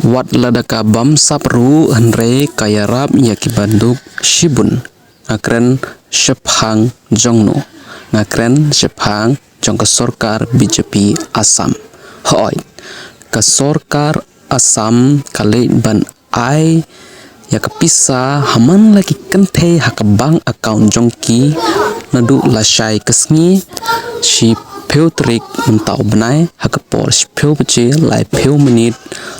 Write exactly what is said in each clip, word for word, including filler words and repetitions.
Wat lada ka bamsap ruh hynrei ka ïarap ïa ki baduk shibun. Nga kren shaphang jong no? Nga kren shaphang jong ka sorkar B J P Assam. Hooid, ka sorkar Assam ka leit ban ai ïa ka pisa ha man la ki kynthei ha ka bank account jong ki naduh lashai ka sngi, shiphew tarik mynta u bnai, ha ka por shiphew baje laiphew minit,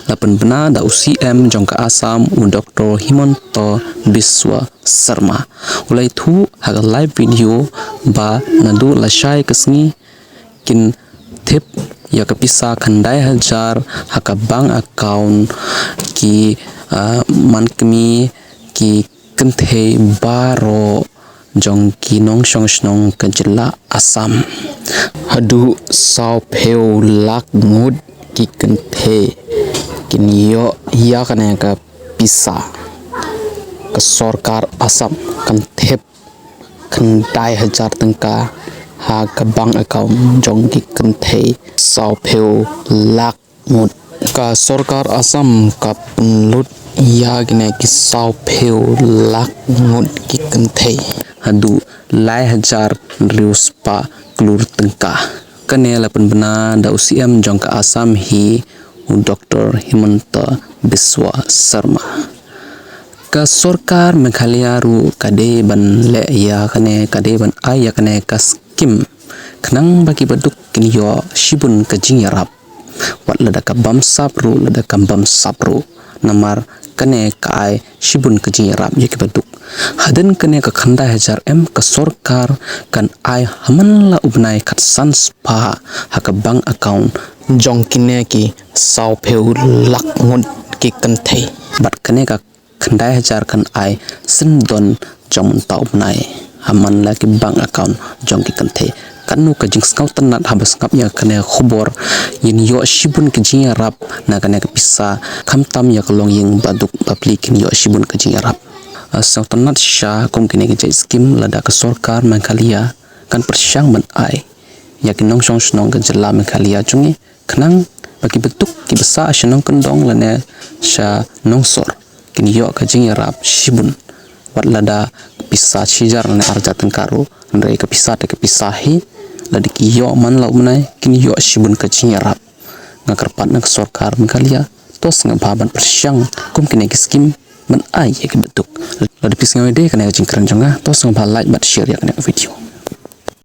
la pynbna da u C M jong ka Assam, u Doctor Himanta Biswa Sarma. U la ïathuh ha ka live video ba naduh lashai ka sngi kin thep ïa ka pisa khyndai hajar ha ka bank account ki, ah, man kmie, ki kynthei baroh jong ki nongshong shnong ka jylla Assam. Haduh sawphew lak ngut ki kynthei kin ïoh ïa kane ka pisa. Ka sorkar Assam kan thep khyndai hajar tyngka ha ka bank account jong ki kynthei sawphew lak ngut. Ka sorkar Assam ka pynlut ïa kine ki sawphew lak ngut ki kynthei haduh lai hajar hynriew spah klur tyngka. Kane la pynbna da u C M jong ka Assam hi, u Doctor Himanta Biswa Sarma. Ka sorkar Meghalaya ruh ka dei ban leh ïa kane, ka dei ban ai ïa kane ka skim khnang ba ki baduk kin ïoh shibun ka jingïarap. Wat lada ka bamsap ruh, lada ka bamsap ruh. Namar kane ka ai shibun ka jingïarap ïa ki baduk. Hadien kane ka khyndai hajar em, ka sorkar kan ai ha man la u bnai khatsan spah ha ka bank account jong kine ki sawphew lak ngut ki kynthei. Bad kane ka khyndai hajar kan ai syndon jong mynta u bnai ha man la ki bank account jong ki kynthei. Katno ka jingsngewtynnat haba sngap ïa kane ka khubor, kin ïoh shibun ka jingïarap na kane ka pisa, khamtam ïa ka longïing baduk bapli kin ïoh shibun ka jingïarap. Ah, sngewtynnat shisha kum kine ki jait skim lada ka sorkar Meghalaya kan pyrshang ban ai ïa ki nongshong shnong ka jylla Meghalaya jong ngi, khnang ba ki baduk kiba sah sha nongkyndong lane sha nongsor kin ïoh ka jingïarap shibun. Wat lada pisa shi hajar lane ar hajar tyngka ruh, hynrei ka pisa te ka pisa hi, lada ki ïoh man la u bnai kin ïoh shibun ka jingïarap. Nga kyrpad na ka sorkar Meghalaya, to sngewbha ban pyrshang kum kine ki skim ban ai ïa ki baduk. Lada phi sngewdei kane ka jingkren jong nga, to sngewbha like bad share ïa kane ka video.